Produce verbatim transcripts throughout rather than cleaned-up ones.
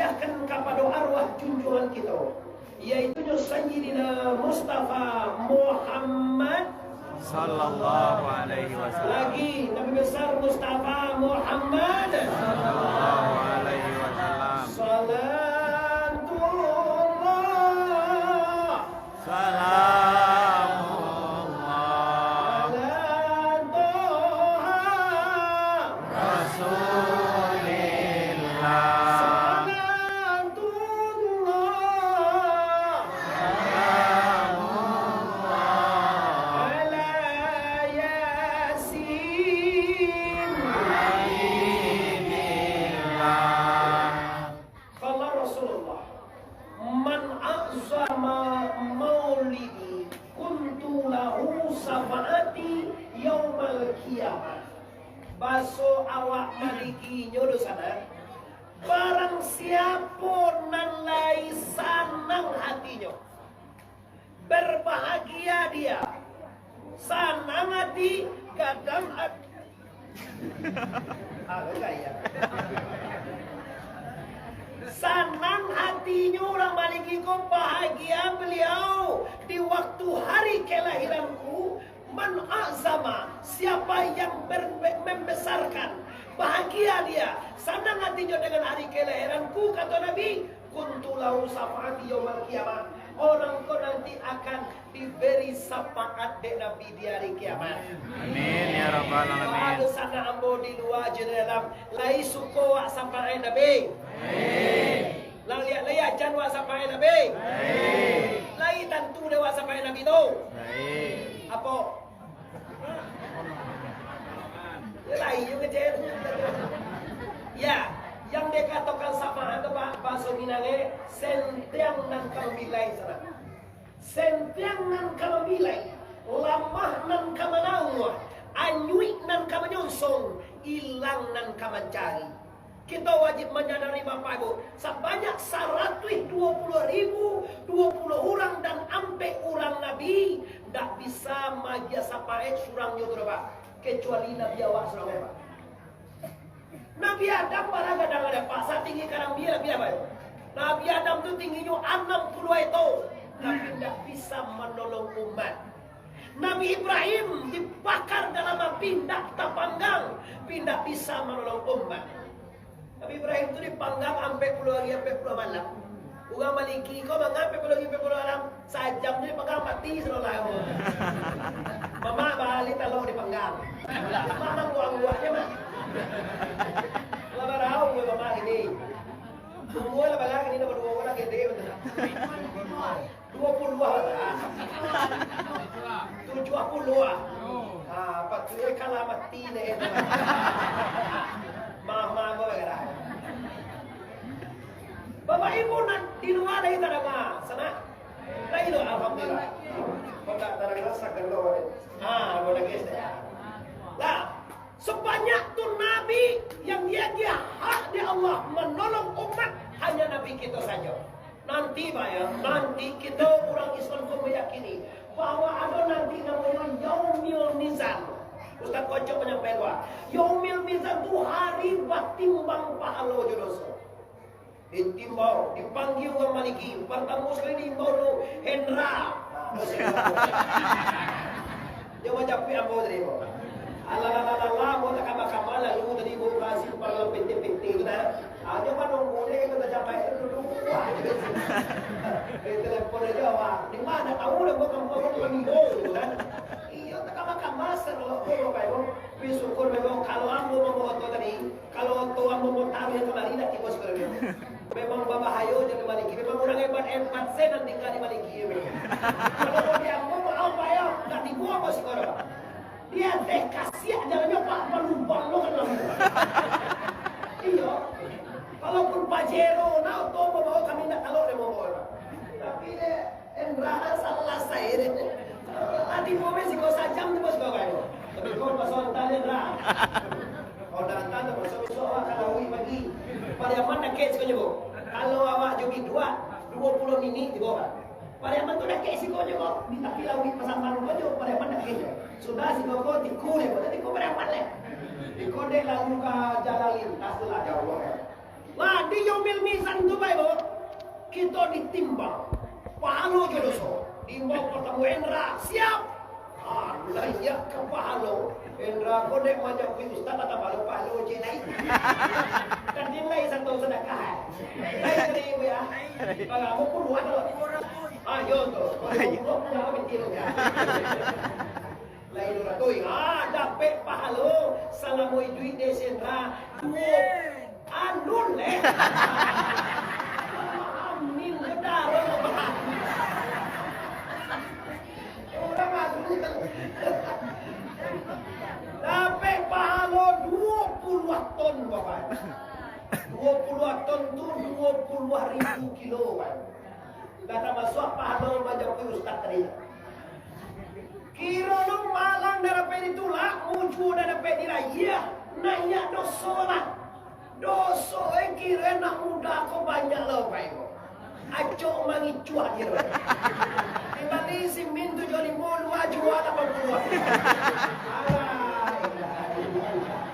diserahkan kapado arwah junjungan kito, yaitunyo Sayyidina Mustafa Muhammad. Sallallahu alaihi wasallam. Lagi, Nabi Besar Mustafa Muhammad. Sallallahu alaihi wasallam. Salatullah. Salamullah. Ala Toha. Rasulillah. Salatullah. Salamullah. Ala Yasin. Habibillah. Qala Rasulullah, "Man a'zama maulidi kuntu lahu syafaati yaumal qiyamah." Baso awak malikinyo doh sanak, barang siapo nan lai sanang hatinyo, Berbahagia dia, sanang ati, gadang ati. Sanang hatinyo urang maliki ko, bahagia beliau di waktu hari kelahiranku. Man a'zama, siapa yang ber-, membesarkan, bahagia dia, sanang hatinyo dengan hari kelahiranku, kato Nabi, kuntu lahu syafaati yaumal qiyamah. Orang ko nanti akan diberi syafaat dek Nabi di hari kiamat. Amin, ya rabbal alamin. Ado sanak ambo di lua jo di dalam, lai suko wak syafaat Nabi? Lai liak lai ajan wak syafaat Nabi? Lai tantu dek wak syafaat Nabi tu? Apo? Yo, lai yo kecil. Ya, yang dikatakan syafaat tu, ba-, bahaso Minang, eh, sentiang nan ka mamilai sanak. Sentiang nan ka mamilai, lamah nan ka manauah, anyuik nan ka manyonsong, ilang nan ka mancari. Kito wajib manyadari, Bapak Ibu, sabanyak saratuih duo puluah ribu, duo puluah urang dan ampek urang nabi, ndak bisa maagiah sapaek surang jo tu doh, Pak, kecuali Nabi awak surang, Pak. Nabi Adam bara gadang ado, Pak, satinggi karambia lah, Pak. Nabi Adam tu tingginyo anam puluah meter, tapi ndak bisa manolong umat. Nabi Ibrahim dibakar dalam api, ndak tapanggang, tapi ndak bisa manolong umat. Nabi Ibrahim tu dipanggang ampek puluah hari, ampek puluah malam. Urang maliki ko mangapek puluah hari, ampek puluah malam. Sajam tu dipanggang mati sudah lah. Mamak bali talok dipanggang. Mamak buang-buangnya, Mak. Lah barau gue Mamak ini. Umur lah barang ini, nomor dua orang gede betul. Dua puluh lah. Tujuh puluh lah. Ah, apa tu, eh, kalah mati deh. Maaf, maaf, maaf, maaf. Bapak Ibu nan di lua lai tadanga, sanak? Lai lo, alhamdulillah. Kok tak tadanga, sagan lo, eh. Ah, lo lagi saya. Lah, sabanyak tu nabi yang diagiah hak dek Allah manolong umat, hanya Nabi kito sajo. Nanti, Pak, ya, nanti kito urang Islam ko meyakini bahwa ado nanti namonyo Yaumil Mizan. Ustaz Kocok manyampaikan, Pak, Yaumil Mizan tu hari batimbang pahalo jo doso. Ditimbau, dipanggia urang maliki. Partamo sakali diimbau dulu, "Hendra." Nyo bajapuik ambo tadi, ambo. Alah, alah, alah, alah, ambo tak kama-kama lalu tadi, ambo operasi kepala pete-pete tu, nah. Ah, nyo manunggu dek, kito tacapai tu dulu. Wah, eh, telepon aja, wah. Di mana tahu dah, ambo kampung tu, ambo tu, kan. Iyo, tak kama-kama, serelok tu, Bapak Ibu. Tapi syukur memang kalau ambo mambawa oto tadi, Kalau tuan memutar yang kemari, nak tibo sekolah dia. Memang babahayo je di Maliki. Memang urang hebat-hebat se nan tinggal di Maliki, memang. Kalau mau diambil, mau apa ya? Nak tibo apa sekolah? Dia teh kasiak, jangan nyo, Pak, balubang lo kan lampu. Iyo. Kalaupun Pajero, nah, tu bawa kami nak talok dia mau bawa. Tapi dia Endra salasai deh. Ati kau meh siko sajam tu bos kau kayo. Tapi kau pasal tanya Endra. Kau datang tu pasal besok awak kalau wi pagi. Pariaman dakek siko nyo. Kalau awak jogi dua, dua puluh minit tibo. Pariaman tu dakek siko nyo. Di tapi lawi pasampan rumah jo, Pariaman dakek nyo. Sudah siko kau tiku deh, kau tiku Pariaman leh. Tiku deh lalu ka jalan lintas tu lah jauh kan. Lah, di Yaumil Mizan tu, Bapak Ibu, kito ditimbang. Pahalo jo doso. Timbang partamo, Endra, siap. Ah, naiak ka pahalo. Endra ko dek manjapuik ustaz, lah ka pahalo-pahalo je lai. Kan din lai sato sadakah, eh. Lai tadi, Ibu, ya. Kalau aku puluhan tu. Ah, yo tu. Kalau puluhan, puluhan, betul, ya. Lai duo ratuih. Ah, dapek pahalo salamo iduik dek si Endra. Duo. Alun, eh. Amin, bedaro. Urang amin. Dapek pahalo duo puluah ton, Bapak. Duo puluah ton tu duo puluah ribu kilo, Bapak. Lah tamasuak pahalo manjapuik ustaz tadi. Kiro lo malang dah dapek ditulak, mujua dah dapek dirayah, naiak doso lah. Doso, eh, kiro anak muda ko banyak lo, Bapak Ibu. Acok mangicuah kiro. Dibali simin tujuah limo, lua jua lapan puluah. Alah, ilah, ilah.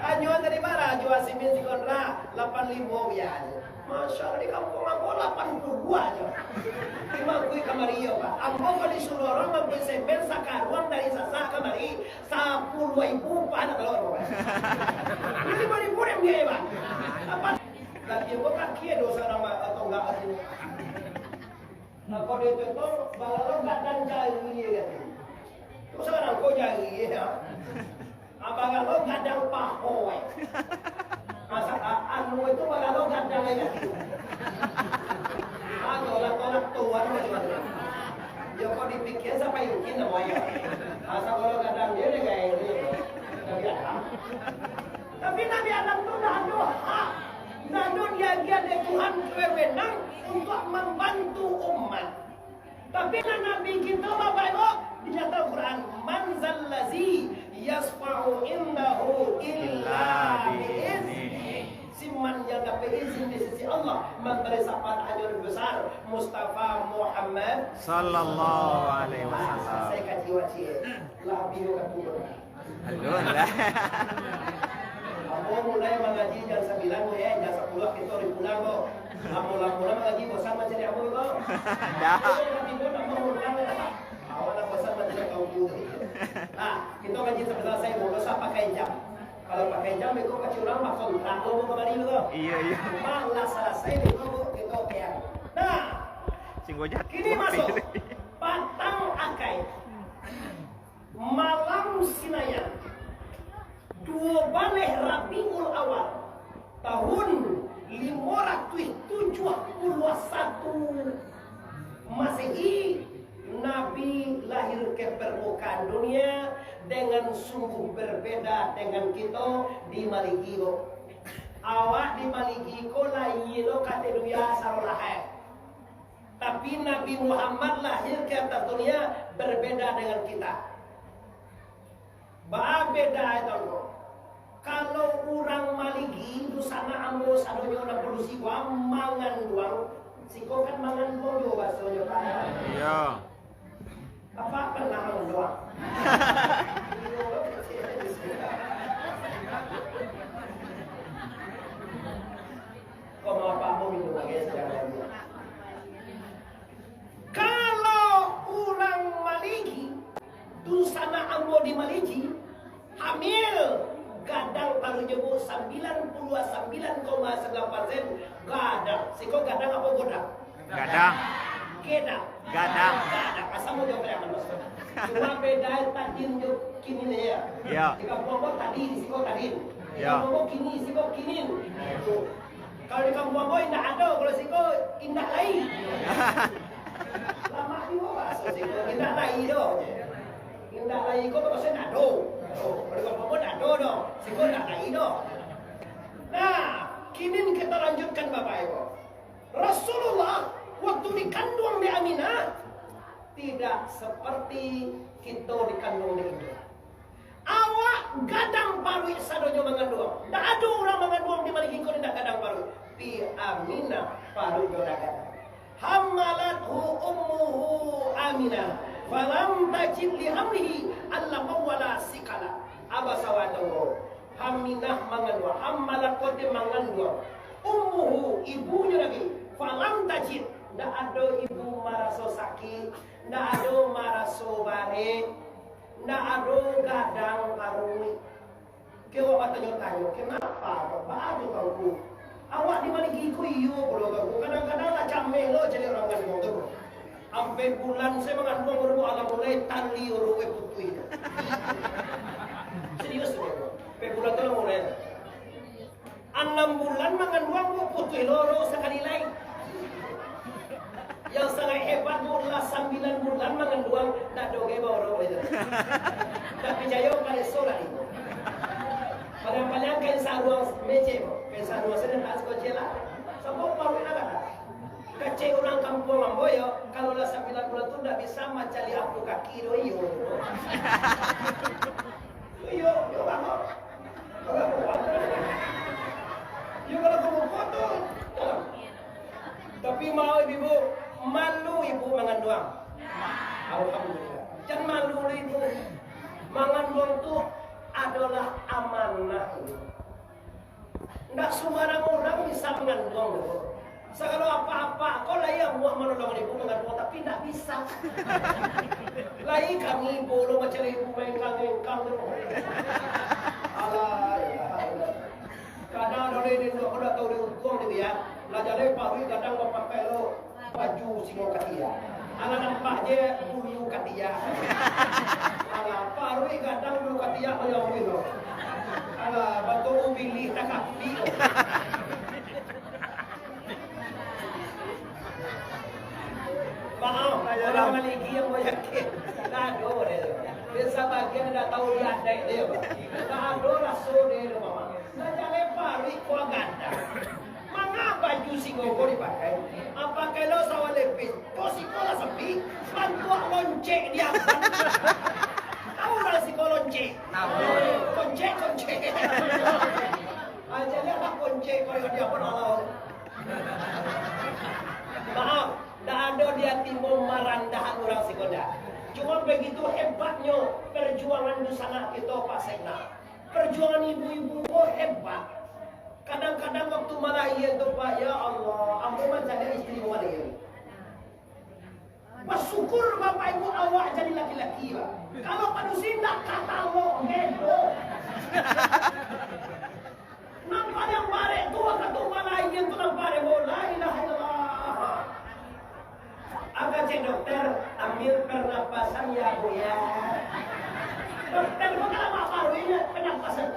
Anyo tadi bara jua simin si Konra, lapan limo biaso. Masya Allah, di kampuang ambo lapan puluah ajo. Mangkui kamari yo, Pak. Ambo ko disuruah urang mangkui semen sakaruang dari Sasak kamari, sapuluah ribu upah nak talok, Pak. Limo ribu dek biaya, Pak. Apa? Tapi ambo kaki ado sarang, Pak, atau enggak, atau. Nah, kok dia tu, tu, balalo gadang jari dia, kan. Tu sarang ko jari, ya. Abang lo gadang paho, eh. Masa, a-, anu itu bagalo gadang aja. Ah, tolak-tolak tuan macam mana? Ya, kok dipikir sampai mungkin nama ya. Masa kalau gadang dia, dia kayak ini. Nabi Adam. Tapi Nabi Adam tu dah ada hak. Dah ada diagiah dari Tuhan kewenang untuk membantu umat. Tapi nan Nabi kito, Bapak Ibu, dinyatakan Quran, "Man zallazi yasfa'u indahu illa biiznih." Siman yang dapat izin di sisi Allah, mambari syafaat hanyo Nabi besar, Mustafa Muhammad. Sallallahu alaihi wasallam. Selesai kaji wajib. Lah, biro katu. Alun lah. Ambo mulai mangaji jam sambilan, eh, jam sapuluah kito di pulang ko. Ambo lah mula mangaji, bosan mancari ambo ko. Dah. Ambo lah bosan mancari kaum tu. Nah, kito ngaji sampai salasai, ambo usah pakai jam. Kalau pakai jam, beko kacik urang bakontrak lo ko kamari ko. Iyo, iyo. Malah salasai, beko kito keang. Nah, kini masuak patang akai. Malam Sinayan, duo baleh Rabiul Awal, tahun limo ratuih tujuah puluah satu Masehi, Nabi lahir ka parmukaan dunia dengan sungguh berbeda dengan kito di Maligi ko. Awak di Maligi ko lahia lo ka ateh dunia saro lahai. Tapi Nabi Muhammad lahir ka ateh dunia berbeda dengan kita. Baa beda itu ko? Kalau urang Maligi, dunsanak ambo sadonyo nan padusi ko, manganduang. Siko kan manganduang juo basonyo, Pak. Iyo. Apak pernah manganduang? Kok mau apa ambo minum lagi sekarang? Kalau urang Maligi, dunsanak ambo di Maligi, hamil, gadang paruiknyo, Bu, sambilan puluah sambilan koma sambilan persen gadang. Siko gadang apo godang? Gadang. Gedang. Gadang. Gadang. Asa mau jawab yang mana? Cuma beda tadin jo kinin aja. Ya. Di kampuang ambo tadi, di siko tadin. Di Ya. kampuang ambo kini, siko kinin. Kalau di kampuang ambo indak ado, kalau siko indak lai. Lamak juo bahaso siko, indak lai doh. Indak lai ko maksudnyo indak ado. Oh, kalau di kampuang ambo indak ado doh, siko indak lai doh. Nah, kini kita lanjutkan, Bapak Ibu. Rasulullah waktu dikanduang dek Aminah tidak seperti kito dikanduang dek Indra. Awak gadang paruik sadonyo manganduang. Ndak ado urang manganduang di Maligi ko indak gadang paruik. Pi Aminah paruiknyo lah gadang. Hamalathu ummuhu Aminah, falam tajid li hamlihi alafan wala sikala. Abasa wa tawalla. Aminah manganduang. Hammalat, kote manganduang. Ummuhu, ibunyo lagi. Falam tajid, ndak ado ibu maraso sakik, ndak ado maraso barek, ndak ado gadang paruik. Kek awak batanyo-tanyo, "Kenapa, Pak? Baa tu, Tuangku? Awak ni maligi ko iyo pulo, Tuangku. Kadang-kadang lah cameh lo caliak urang manganduang tu." Ampek bulan se manganduang, baru alah mulai tali uruik putuih tu. Serius tu, Tuangku. Ampek bulan tu lah mulai. Anam bulan manganduang, Bu, putuih lo uruik sakali lai. Yang sangaik hebat, Bu, lah sambilan bulan manganduang, ndak doh gai bauruik itu. Ndak picayo, pareso lah itu. Paliang-paliang kain saruang mecek, Bu. Kain saruang se ndak sakocek lah. Sampai paruik lah kata. Kecek urang kampuang ambo yo, kalau lah sambilan bulan tu ndak bisa mancaliak apu kaki doh, iyo. Iyo, iyo, bang. Iyo, kalau kamu kotor. Tapi mau ibu, malu ibu manganduang. Alhamdulillah. Jan malu ibu. Manganduang tu adolah amanah ibu. Ndak sumbarang urang bisa manganduang doh. Sagalo apak-apak ko lai amuah manolong ibu manganduang, tapi ndak bisa. Lai kami ibu lo macam ibu maengkang-engkang tu. Alah, alah. Kadang ado lai induak ko ndak tahu di untuang ni, ya. Lah jaleh paruik gadang bapakai lo. Baju singo katia. Alah nampak je bulu katia. Alah paruik gadang bulu katia, manyambui lo. Alah batua ubilih takapi. Maaf, urang maligi yang banyak. Ndak ado deh. Dia sabagian ndak tahu di adaik dia. Ndak ado raso dia tu, Mamak. Lah jaleh paruik ko gadang. Manga baju singo ko dipakai? Apakai lo sawah lepis? Ko siko lah sepi, bantuak loncek di apan. Tahu urang siko loncek? Tahu. Koncek, koncek. Aja lihat lah koncek ko di apan alau. Maaf, ndak ado di ati ambo marandahan urang siko ndak. Cuma begitu hebatnyo perjuangan dunsanak kito, Pak Sekda. Perjuangan ibu-ibu ko hebat. Kadang-kadang waktu malahia tu, Pak, ya Allah, ambo mancaliak istri malahia. Basyukur Bapak Ibu awak jadi laki-laki, Pak. Kalau padusi ndak katalok, hedo. Nampak yang barek tu, waktu malahia tu nampak dek ambo, la ilaha illallah. Angka cek dokter, ambil pernapasan ya, Bu, ya. Dokter, kok kalau mak paruik inyo pernapasan?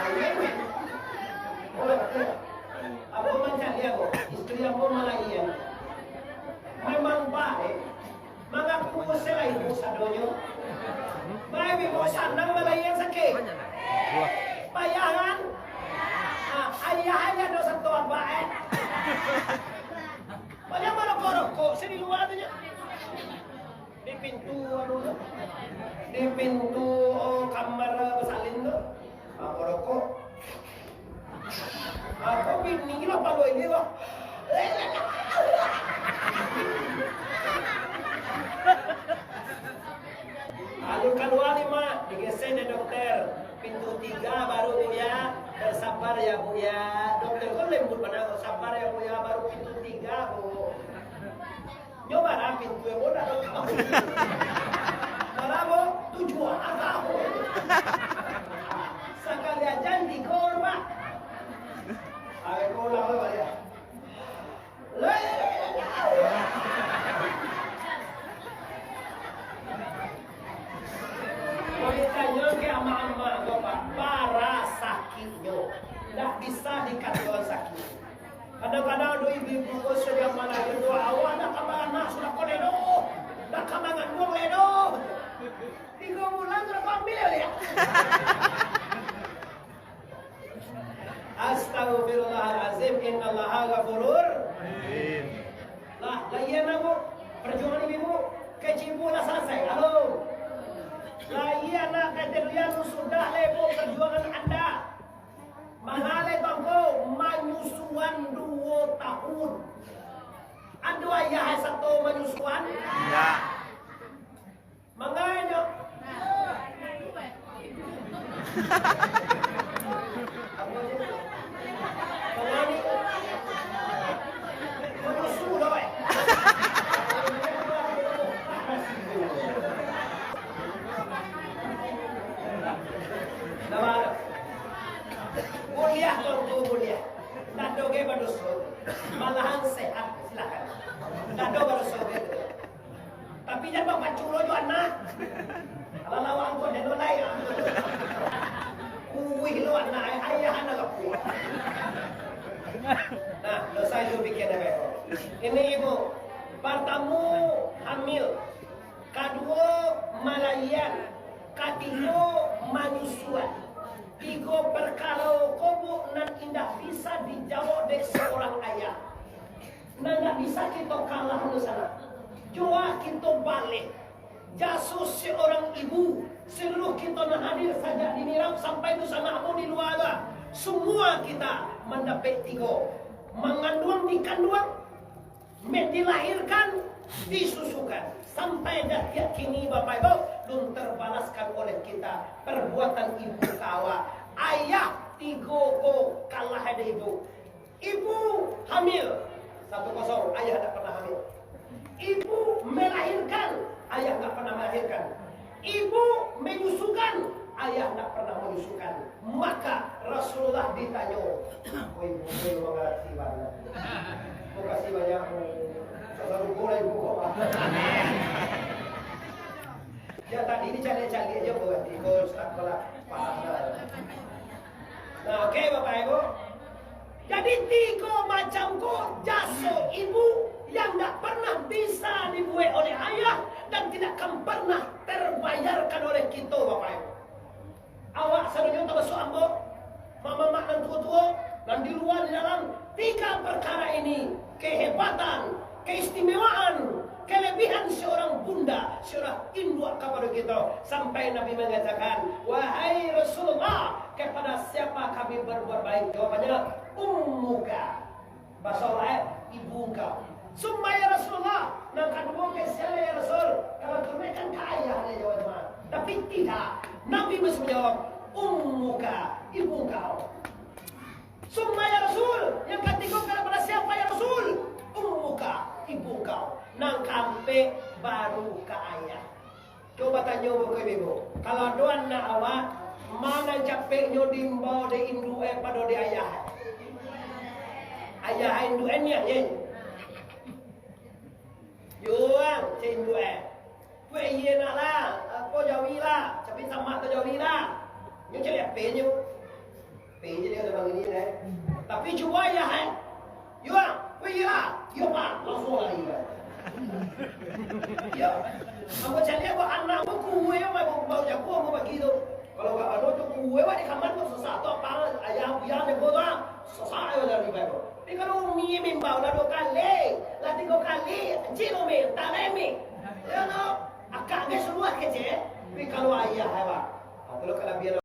Ayo, Bu. Oh, dokter. Ambo mancaliak, Bu. Istri ambo malahia. Memang baik. Mangaku se lah ibu sadonyo. Baik, ibu sanang malahia sakik. Payah kan? Ah, ayah aja dosa tu apa, eh? Banyak marokok-rokok, se di lua tu nyo. Di pintu, anu tu. Di pintu, oh, kamar basalin tu. Marokok-rokok. Aku bini lah palo ini lah. Lalu kalua ni, Mak, digesek dek dokter. Pintu tiga baru, Bu, ya. Bersabar ya, Bu, ya. Dokter ko lembut bana, sabar ya, Bu, ya, baru pintu tiga, Bu. Nyo bara pintu yang bodoh tu kau. Bara, Bu, tujuan, Bu. Sakali aja tigo, Pak. Ayo, ulang, ulang, ya. Kalau ditanyo ka amak-amak ko, Pak, bara sakiknyo. Ndak bisa dikatokan sakik. Kadang-kadang ado ibu-ibu ko sudah malahia tu, awak ndak ka baranak sudah ko lai doh. Ndak ka manganduang lai doh. Tigo bulan sudah ko ambiak lai. Astagfirullahalazim, innallaha ghafurur. Lah, lahian lah, Bu. Perjuangan ibu, kecil ibu lah salasai. Halo. Lahian lah, kata dia, sudah lah, Bu, perjuangan Anda. Mahalai bangko manyusuan duo tahun. Ado ayah sato manyusuan? Indak. Mangainyo. badoso. Malahan sehat, silakan. Ndak ado badoso gitu. Tapi jan bapacu lo jo anak. Kalau lawang ko deno lai. Kuih lo anak, ayah anak lo kuih. Nah, selesai dulu pikir dah, Beko. Ini ibu, pertama hamil, kaduo malaian, katigo manyusuan. Tigo parkaro ko, Bu, nan indak bisa dijawab dek seorang ayah. Nan indak bisa kito kalah tu sanak. Jua kito baleh. Jaso seorang ibu, seluruh kito nan hadir sajak di mirab sampai tu sanak ambo di lua tu, semua kita mandapek tigo. Manganduang, dikanduang, me-, dilahirkan, disusukan. Sampai datiak kini, Bapak Ibu, lun terbalaskan oleh kita perbuatan ibu ka awak. Ayah tigo ko kalah dek ibu. Ibu hamil, satu kosong, ayah tak pernah hamil. Ibu melahirkan, ayah tak pernah melahirkan. Ibu menyusukan, ayah tak pernah menyusukan. Maka Rasulullah ditanyo, "Oh, ibu, saya mengerti banget. Makasih banyak, Bu. Selalu boleh, Bu." Ya, tadi dicari-cari aja, Bu, nanti. Kalau Ustaz, kalau paham dah. Nah, oke, Bapak Ibu. Jadi, tigo macam ko jaso ibu yang ndak pernah bisa dibuek oleh ayah dan tidak akan pernah terbayarkan oleh kito, Bapak Ibu. Awak sadonyo, tamasuak ambo, mamak-mamak nan tuo-tuo, nan di lua, di dalam, tiga parkara ini, kehebatan, keistimewaan, kelebihan seorang bunda, seorang induak kapado kito, sampai Nabi mangatakan, "Wahai Rasulullah, kepada siapa kami berbuat baik?" Jawabannyo, "Ummuka." Baso urang, eh, ibu engkau. "Summa ya Rasulullah, nan kaduo ka sia, ya Rasul?" Kalau turuik kan ka ayah, dek jawab tu mah. Tapi tidak. Nabi masih menjawab, "Ummuka, ibu engkau." "Summa ya Rasul, yang katigo kepada siapa, ya Rasul?" "Ummuka, ibu engkau." Nan kaampek baru ka ayah. Cubo tanyo, Bapak Ibu, kalau ado anak awak, ma nan capeknyo diimbau dek induak eh pado dek ayah? Ayah induak eh nian, ye. Yo, ang, cek induak eh. Kuek iye nak lah, apo jawi lah, capi tamak tu jawi lah. Nyo cari apo nyo? Tapi jadi ada bang ini, eh. Tapi cubo ya, eh. Yo, ah, weh, iya. Yo, Pak, langsung lari, kan. Yo. Ambo caliak buek anak ambo kuek, ambo baru jago ambo pagi tu. Kalau ndak ado tu kuek, wak di kamar tu sesak tu, apa, ayah, ayah jago tu, ah. Sesak ayo dari baru. Tapi kalau umi mimbau lah duo kali, lah tigo kali, cik umi, tak lai mi. Yo, tu. Akak ge suluah kecek. Tapi kalau ayah, eh, Pak. Ah, tu lo kalabian